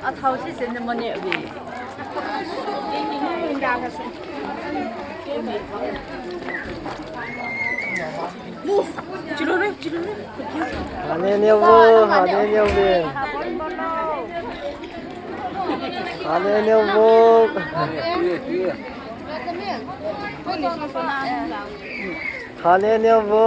A thau si sen ne mane bi. Move. Chilo ne, chilo ne. Hane ne wo, hane ne wo. Hane ne wo. Hane ne wo.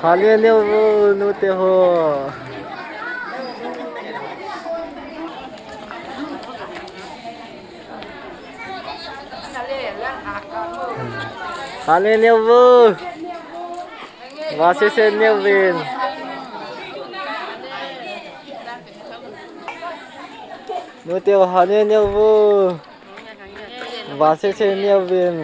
Hale ne wo, nute ho. Hale ne wo. Vase se ne uvin. Nute ho, hale ne wo. Vase se ne uvin.